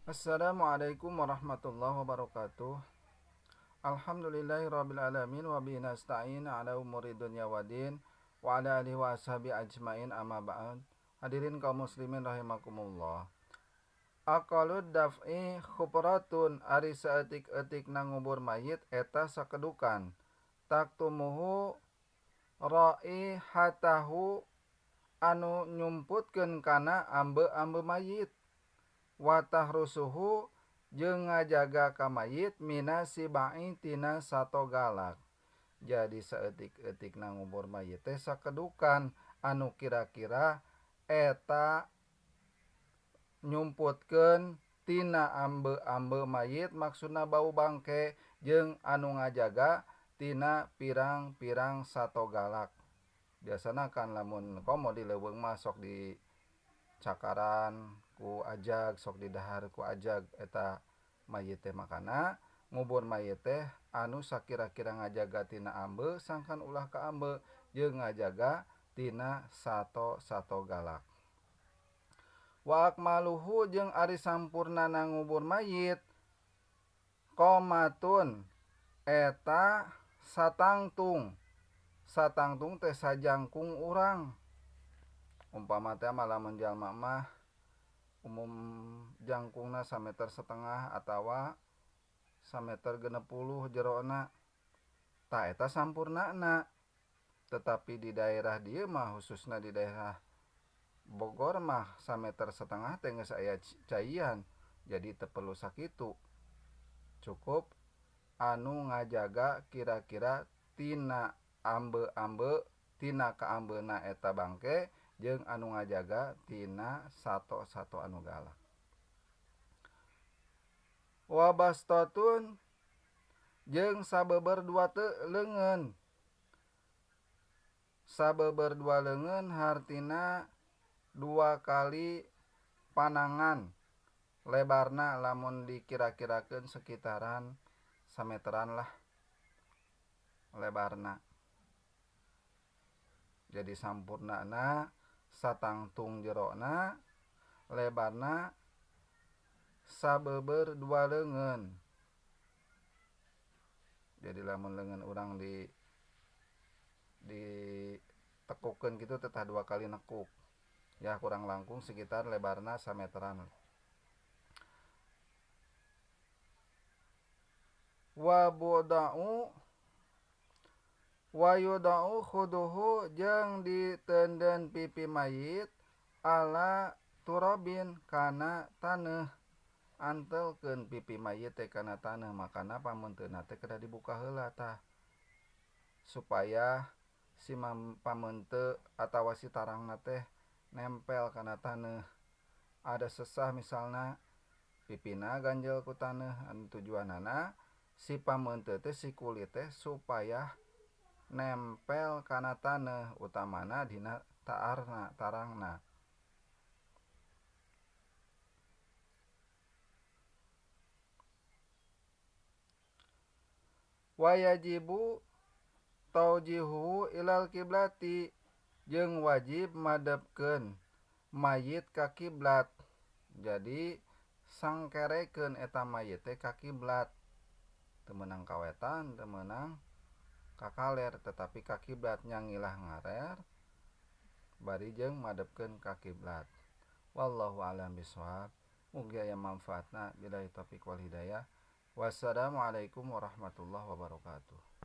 Assalamualaikum warahmatullahi wabarakatuh. Alhamdulillahirabbil alamin wa bihi nasta'in ala umuri dunya waddin wa ala alihi wa ashabi ajmain amma ba'd. Hadirin kaum muslimin rahimakumullah. Aqalud daf'i khupratun ari saeutik-eutik ngubur mayit eta sakedukan. Taktumuhu raihatahu anu nyumputkeun kana ambe-ambe mayit. Watah rusuhu jeung ngajaga ka mayit mina sibai tina sato galak. Jadi saeutik-eutik ngubur mayit teh sakedukan anu kira-kira eta nyumputkeun tina ambe-ambe mayit maksudna bau bangke jeung anu ngajaga tina pirang-pirang sato galak. Biasana kan lamun komo di leuweung mah sok di cakaran ku ajag, sok didahar ku ajag eta mayit teh. Makana ngubur mayit teh anu sakira-kira ngajaga tina ambe sangkan ulah ka ambe jeung ngajaga tina sato-sato galak. Wa akmaluhu jeung ari sampurnana ngubur mayit qomatun eta satangtung. Satangtung teh sajangkung urang. Umpama teh mah lamun jalma mah umum jangkungna sameter setengah atawa sameter 60 jerona. Tah eta sampurnana. Tetapi di daerah dieu mah khususna di daerah Bogor mah sameter setengah teh geus aya caian. Jadi teu perlu sakitu. Cukup anu ngajaga kira-kira tina ambe-ambe tina kaambeuna eta bangke jeung anu ngajaga tina sato-sato anu galak. Wa bastatun jeung sabeber dua teu leungeun. Sabeber dua leungeun hartina dua kali panangan. Lebarna lamun dikira-kirakeun sekitaran sameteran lah lebarna. Jadi sampurnana satangtung jerona lebarna sabeber dua leungeun. Jadi lamun leungeun urang ditekukeun kitu tetah dua kali nekuk. Ya kurang langkung sekitar lebarna sameteran. Wa buda'u wa yuda'u khuduhu jeung ditenden pipi mayit ala turabin kana taneuh. Antelkeun pipi mayit teh kana taneuh, makana pamunteuna teh kedah dibuka heula tah supaya si pamunte atawa si tarangna teh nempel kana taneuh. Ada sesah misalna pipina ganjel ku taneuh, anu tujuanana si pamunte teh si kulit teh supaya nempel kana taneuh, utamana dina taarna tarangna. Wayajibu taujihu ilal kiblati jeung wajib madepkeun mayit ka kiblat. Jadi sangkerekeun eta mayit teh ka kiblat. Teu meunang ka wetan, teu meunang ka kaler, tetapi ka kiblat nyangilah ngarer bari jeung madepkeun ka kiblat. Wallahu a'lam bishawab. Mugi aya manfaatna. Billahi taufiq wal hidayah. Wassalamualaikum warahmatullahi wabarakatuh.